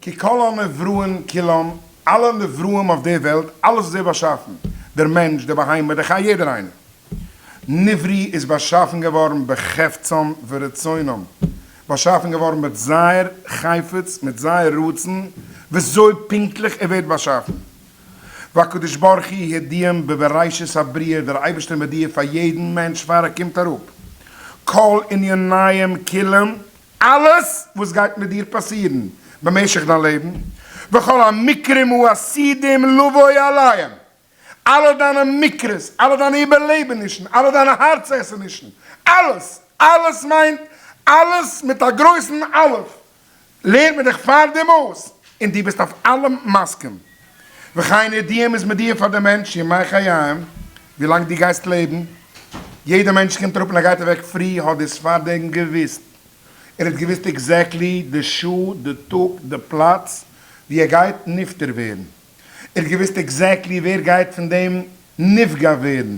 כי כל הנבראים כולם, אלע נבראים אויף די וועלט, אלעס וואס ווערט באשאפן, דער מענטש, די בהמה, די חיה, יעדער איינער, נבראו איז באשאפן געווארן בחפצם ורצונם, באשאפן געווארן מיט זייער חפץ, מיט זייער רצון, וויאזוי פונקטליך ער ווערט באשאפן. והקדוש ברוך הוא הודיעם בבראשית הבריאה, דער אייבערשטער מודיע פאר יעדן מענטש פאר ער קומט אראפ, כל עניניהם כולם, אלעס וואס גייט מיט דיר פאסירן במשך דיין לעבן, וכל המקרים העתידים לבוא עליהם, אלע דיינע מקרות, אלע דיינע איבערלעבענישן, אלע דיינע הארץ-עסענישן, אלעס, אלעס מיינט אלעס מיט א גרויסן אלף, לערנט מען דיך פארדעם אויס, און דו ביסט אויף אלעם מסכים. וכן הודיעם איז מודיע פאר די מענטש ימי חייהם, ווילאנג דו גייסט לעבן. יעדע מענטש קומט אראפ און ער גייט אוועק פרי האט דאס פארדעם געוויסט. ער האט געוויסט exactly די שעה, די טאג, די פלאץ ווי ער גייט נפטר ווערן. ער האט געוויסט exactly ווער גייט פון דעם נפגע ווערן.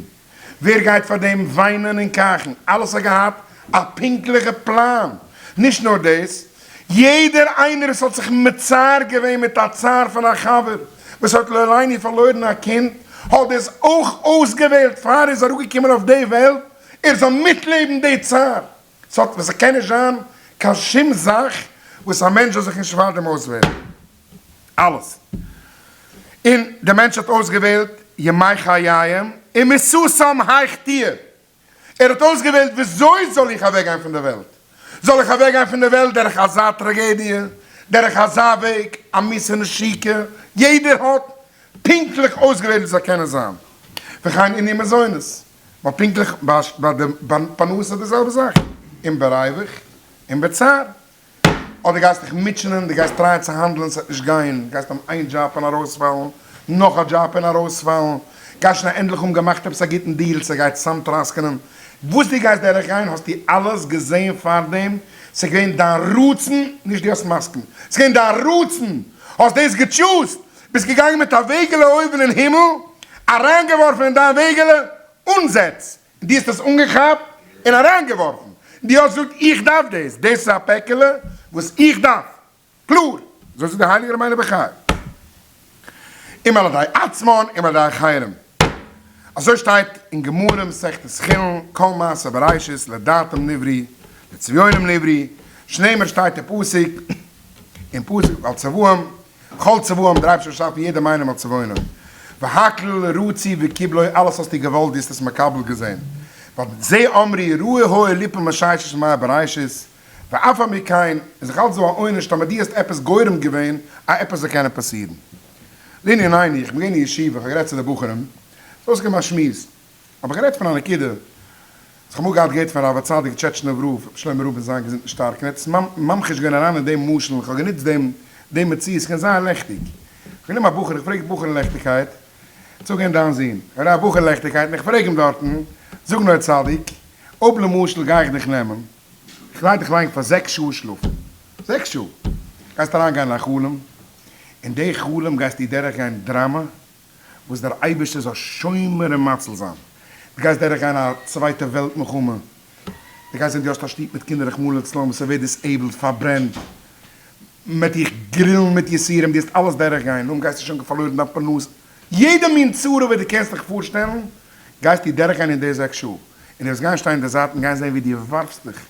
ווער גייט פאר דעם וויינען און קייכן? אלעס האט געהאט א פונקטליכע פלאן. נישט נאר דאס, יעדער איינער וואס האט זיך מצער געווען מיט א צער פון א חבר וואס האט לא עלינו פארלוירן א קינד, האט דאס אויך אויסגעוועלט פאר ער איז אראפגעקומען אויף די וועלט, ער זאל מיטלעבן די צער. ס'האט, ס'קען נישט זיין קיין שום זאך וואס א מענטש זאל זיך נישט פארדעם אויסוועלן. אלעס. און דער מענטש האט אויסגעוועלט ימי חייהם ומיתתם היאך תהיה. ער האט אויסגעוועלט וויאזוי זאל איך אוועקגיין פון דער וועלט? זאל איך אוועקגיין פון דער וועלט דורך אזא טראגעדיע, דורך אזא וועג, א מיתה נשיקה? יעדער האט פונקטליך אויסגעוועלט ווי זאל קענען זיין. וכן ענין מזונות, ווייל פונקטליך ביי די פרנסה די זעלבע זאך, אם בריווח אם בצער. אדער גייסט דיך מוטשענען, דו גייסט טרייען צו האנדלען, ס'וועט נישט גיין, גייסט האבן איין דזשאב און ארויספאלן, נאך א דזשאב און ארויספאלן, גייסט שוין ענדליך האבן געמאכט עפעס א גוטן deal, ס'גייט צאמטראסקענען, וואס דו גייסט דורך גיין האסטו אלעס געזען פארדעם, ס'איז געווען דיין רצון, נישט דו האסט מסכים, ס'איז געווען דיין רצון, האסט דאס געטשוזט, ביסט געגאנגען מיט א וועגעלע אויבן אין הימל, אריינגעווארפן אין דיין וועגעלע אנזעץ, דו האסט עס אנגעכאפט און אריינגעווארפן, דו האסט געזאגט איך דארף דאס, דאס איז א פעקעלע וואס איך דארף, קלאר, אזוי זאגט דער הייליגער רבינו בחיי, אם על ידי עצמן אם על ידי אחרים, אזוי שטייט אין גמרא מסכת חולין, כל מעשה בראשית לדעתם נבראו, לצביונם נבראו, שנאמר שטייט אין פסוק, אין פסוק ועל צבאם, כל צבאם, דער אייבערשטער האט באשאפן יעדעם איינעם על צבעונו, והכל רצו וקיבלו, אלעס האסטו געוואלט, דו האסט עס מקבל געזען, ועל זה אמרו ראוי היה ליפול מששת ימי בראשית, ואף על פי כן, איז דאך אלץ דא א עונש טאמער דו האסט עפעס גורם געווען אז עפעס זאל קענען פאסירן. לענינינו, איך בין געווען אין ישיבה, איך האב גערעדט צו די בחורים, ס'איז אויסגעקומען א שמועס, האב איך גערעדט פון א נקודה, וואס איך האב אמאל געהאט געהערט פון הרב הצדיק טשעטשנעוו רב, רבי שלמה רובין זיין געזונט און שטארק, און ער האט עס ממחיש געווען אריין אין דעם משל, איך האב גענוצט דעם דעם מציאות, ס'קען זיין לעכטיג. איך האב גענומען א בחור, איך פרעג בחור לעכטיגקייט, זאג אים דיין זון, איך רעד א בחור לעכטיגקייט, און איך פרעג אים דארטן, זאג נאר צדיק, אויב למשל גיי איך דיך נעמען, איך גיי דיך לייגן פאר זעקס שעה שלאפן, זעקס שעה, גייסט אריין גיין אין א חלום, אין די חלום גייסטו דורך גיין דראמא, וואס דער אייבערשטער זאל שומר און מציל זיין, דו גייסט דורך גיין א צווייטע וועלט מלחמה, דו גייסט זען דו האסט א שטוב מיט קינדער רחמנא לצלן וואס ס'ווערט disabled, פארברענט, מ'וועט דיך גרילן מיט יסורים, דו וועסט אלעס דורך גיין, נאכדעם גייסטו שוין פארלוירן דיין פרנסה, יעדע מין צרה וואס דו קענסט דיך פארשטעלן, גייסטו דורך גיין אין די זעקס שעה, און דו וועסט גיין שטיין אין די זייט און גיין זען ווי דו ווארפסט דיך,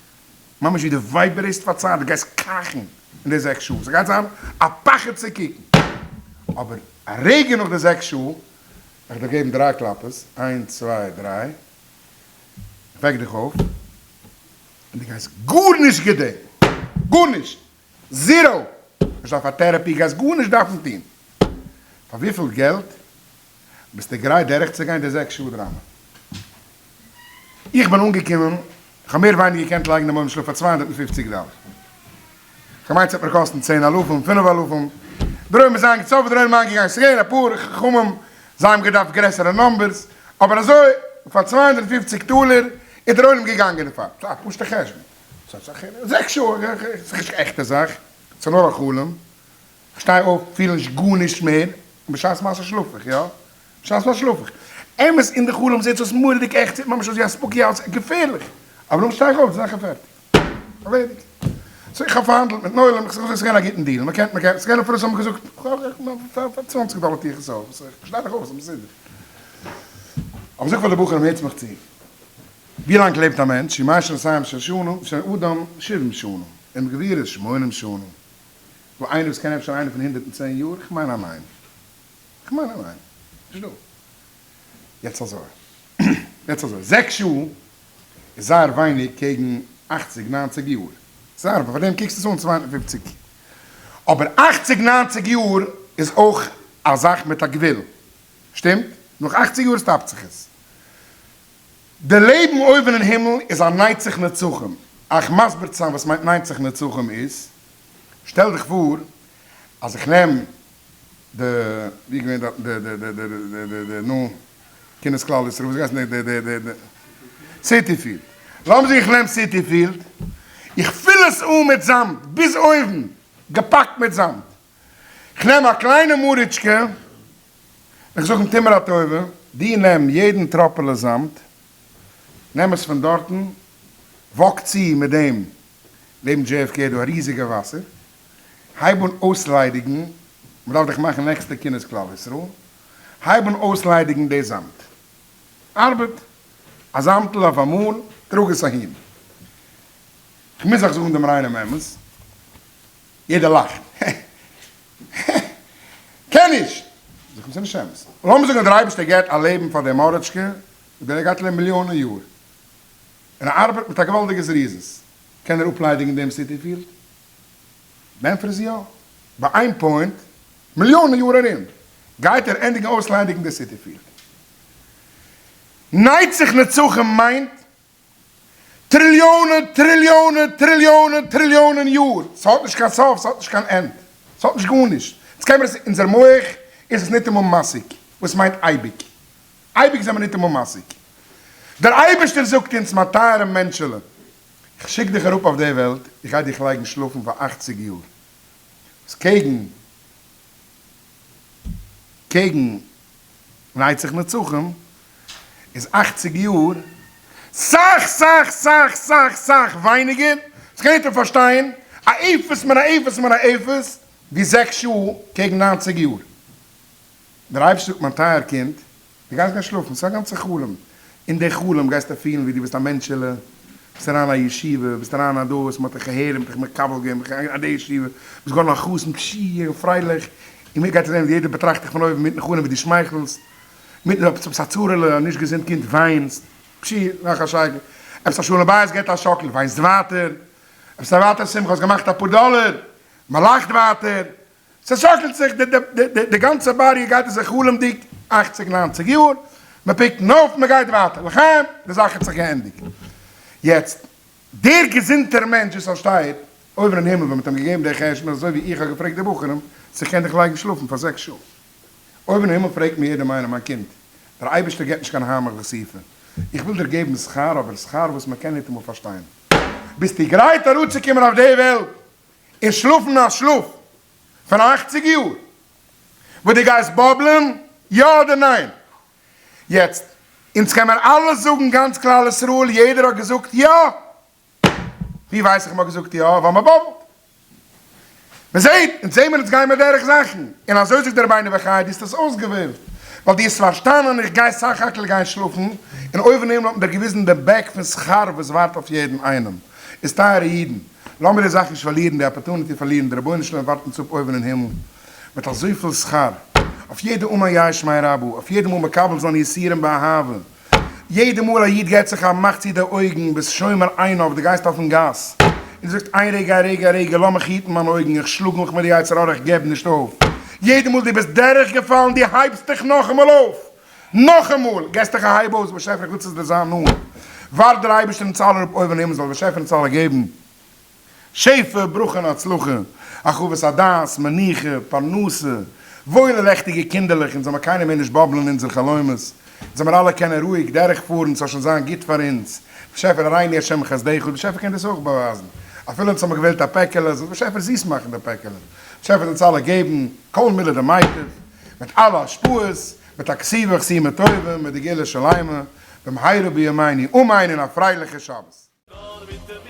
ממש ווי דו ווייבערעסט פאר צער, דו גייסט קאכן אין די זעקס שעה, ס'גייט זיין א פחד צו קוקן, אבער א רגע נאך די זעקס שעה, וועל איך דיר געבן דריי קלאפעס, איינס צוויי דריי, איך וועק דיך אויף, און דו גייסט גארנישט געדענקן, גארנישט! zero! נישט דארף א therapy, גייסט גארנישט דארפן טון. פאר וויפיל געלט ביסטו גרייט דורכצוגיין די זעקס שעה דראמא? איך בין אנגעקומען, איך האב מער ווייניגער געקענט לייגן דעם עולם שלאף פאר 250 דאלער. איך האב געמיינט ס'וועט מיר קאסטן צען אלפים, פינף אלפים. דער עולם איז איינגעצויגן, סוף איז דער עולם איינגעגאנגען, ס'איז געווען אפאר חכמים, זיי האבן געדארפט גרעסערע numbers, אבער אזוי פאר 250 טאלער איז דער עולם געגאנגען דערפאר. ס'איז א פשוט'ע חשבון. זעקס שעה, ס'איז נישט קיין עכטע זאך, ס'איז נאר א חלום. כ'שטיי אויף, פיל נישט גארנישט מער, און בשעת מעשה שלאף איך, יא, בשעת מעשה שלאף איך. אמת, אין די חלום זעט עס אויס מורא'דיג עכט, זעט ממש אויס ווי א spooky house, געפערליך. אבער נאכדעם שטיי איך אויף, די זאך איז פערטיג. ערלעדיגט. So איך האב פארהאנדלט מיטן עולם, איך זאג ס'איז געווען א גוטן deal, מ'קען, מ'קען, ס'איז געווען אפילו ס'האבן געזאגט, פאר 20 דאלער טו איך עס אויף, איך שטיי דאך אויס, ס'איז מסודר. אבער זאג פאר די בחורים, הערטס מיך צו, ווי לאנג לעבט א מענטש? ימי שנתיים של שנה, של אדם שבעים שנה, אם גבורות שמונים שנה. דא איינער וואס קען אפשר איינער פון 110 יאר? איך מיין א ניין. איך מיין א ניין. נישט דא. יעצט אזוי. יעצט אזוי. זעקס שעה איז זייער ווייניג קעגן אכציג ניינציג יאר. זייער, פאר דעם קוקסטו עס אן 250. אבער אכציג ניינציג יאר איז אויך א זאך מיט א גבול. שטימט? נאך אכציג יאר stop ט זיך עס. די לעבן אויבן אין הימל איז א נצח נצחים. אייך מסביר צו זיין וואס מיינט נצח נצחים איז, שטעל דיך פאר אז איך נעם די, ווי איז געווען דארטן די די די די די די נו, כינוס כלל ישראל, וואס גייסט די די די די סיטי פיעלד. לאמיר זאגן איך נעם סיטי פיעלד, איך פיל עס אן מיט זאמד ביז אויבן, געפאקט מיט זאמד. איך נעם א קליינע מוריטשקע, איך זאג אים טו מיר א טובה, דו נעם יעדן טראפעלע זאמד, נעם עס פון דארטן, walk צו מיט דעם לעבן JFK איז דא א ריזיגע וואסער, הייב אן אויסליידיגן, מען דארף דאך מאכן נעקסטע כינוס כלל ישראל, הייב אן אויסליידיגן די זאמד. ארבעט א זאמדל אויף אמאל, טראג עס אהין. כ'מוז אייך זאגן דעם ריינעם אמת, יעדער לאכט, הע הע, קען נישט! זאג איך, ס'איז נישט אמת. לאמיר זאגן אז דער אייבערשטער געבט א לעבן פאר דעם מארעטשקע, דער גייט לעבן מיליאנען יאר, און ער ארבעט מיט א געוואלדיגע זריזות, קען ער אפליידיגן דעם סיטי פיעלד? די ענטפער איז יא. ביי איין point, מיליאנען יאר ארום, גייט ער ענדיגן אויסליידיגן די סיטי פיעלד. נצח נצחים מיינט טריליאנען טריליאנען טריליאנען טריליאנען יאר. ס'האט נישט קיין סוף, ס'האט נישט קיין end, ס'האט נישט גארנישט. יעצט קען מען עס, אונזער מח איז עס ניטאמאל משיג וואס מיינט אייביג. אייביג זעמער ניטאמאל משיג. דער אייבערשטער זאגט אונז, מיין טייערע מענטשעלע, איך שיק דיך אראפ אויף די וועלט, איך גיי דיך לייגן שלאפן פאר אכציג יאר, וואס קעגן קעגן נצח נצחים איז אכציג יאר סאך סאך סאך סאך סאך ווייניגער, דאס קען יעדער פארשטיין, א אפס מן האפס מן האפס, ווי זעקס שעה קעגן ניינציג יאר. דער אייבערשטער זאגט מיין טייער קינד, דו גייסט גיין שלאפן, ס'איז א גאנצע חלום, אין די חלום גייסטו פילן ווי דו ביסט א מענטשעלע, ביסט אריין אין א ישיבה, ביסט אריין אין א דאס, מ'האט דיך געהערט, מ'האט דיך מקבל געווען, אין די ישיבה, ביסט געווארן א חתן, פשי, און פרייליך, און מיר גייט עס זען ווי יעדער באטראכט דיך פון אויבן מיטן חלום ווי דו שמייכלסט, מיטן עפעס א צרה'לע, א נישט געזונט קינד, וויינסט, פשי, נאך א שייקל, עפעס א שלום בית געבט א שאקל, וויינסט ווייטער, עפעס א ווייטער שמחה, האסט געמאכט אפאר דאלער, מ'לאכט ווייטער, ס'שאקלט זיך די גאנצע body גייט עס זיך חלומ'דיג אכציג ניינציג יאר, מ'פיקט אים אויף מ'גייט ווייטער לחיים, די זאך האט זיך געענדיגט. יעצט דער געזונטער מענטש וואס פארשטייט אויבן אין הימל ווען מ'האט אים געגעבן די חשבון אזוי ווי איך האב געפרעגט די בחורים צו כ'קען דיך לייגן שלאפן פאר זעקס שעה. אויבן אין הימל פרעגט מיר יעדער איינער מיין קינד, דער אייבערשטער געבט נישט קיין העמך וכיסופא, איך וויל דיר געבן שכר אבער שכר וואס מ'קען ניטאמאל פארשטיין. ביסטו גרייט אראפצוקומען אויף די וועלט און שלאפן א שלאף פון אכציג יאר וואס דו גייסט באבלען יא אדער ניין? יעצט אונז קען מיר אלע זאגן גאנץ כלל ישראל יעדער האט געזאגט יא! ווי ווייס איך מ'האט געזאגט יא? ווייל מ'באבלט. מ'זעהט, אונז זעהן מיר אונז גייען מיר דורך זאכן, און אזוי זאגט דער רבינו בחיי דו האסט עס אויסגעוועלט ווייל דו האסט פארשטאנען איך גיי סך הכל גיין שלאפן, און אויבן אין הימל האט מען דיר געוויזן די בעק פון שכר וואס ווארט אויף יעדן איינעם, איז טייערע אידן, לאמיר די זאך נישט פארלירן, די opportunity פארלירן, די רבונו של עולם ווארט אונז אפ אויבן אין הימל מיט אזויפיל שכר, אויף יעדע אמן יהא שמיה רבא, אויף יעדע מאל מקבל זיין יסורים באהבה, יעדע מאל א איד געט זיך א מאך צו די אויגן, ביסט שומר עיניו, דו גייסט אויפן גאס, און דו זאגסט איין רגע א רגע א רגע, לאמיך היטן מיינע אויגן, איך שלאג מיך מיט די יצר הרע, איך געב נישט אויף, יעדע מאל דו ביסט דורך געפאלן, דו הייבסט דיך נאכאמאל אויף, נאכאמאל, געסט דיך א הייב אויס, באשעפער איך וויל צו דיר זיין נאנט, ווארט דער אייבערשטער אונז אלע אפ אויבן אין הימל זאל דער באשעפער אונז אלע געבן שפע, ברכה און הצלחה, הרחבת הדעת, מנוחה, פרנסה, וואוילע לעכטיגע קינדערלעך, אונז זאל מיר קיינער מער נישט באבלען אונזער חלומות, אונז זאל מיר אלע קענען רואיג דורך פארן, ס'זאל שוין זיין גוט פאר אונז, באשעפער הראני השם חסדך, דער באשעפער קען דאס אויך באווייזן, אפילו אונז האבן געוועלט א פעקעלע, זאל דער באשעפער זיס מאכן די פעקעלע, באשעפער זאל אונז אלע געבן כל מילי דמיטב, מיט אלע השפעות, מיט א כתיבה וחתימה טובה, מיט די גאולה שלימה, במהרה בימינו אמן און א פרייליכע שבת. נאר מיט דעם.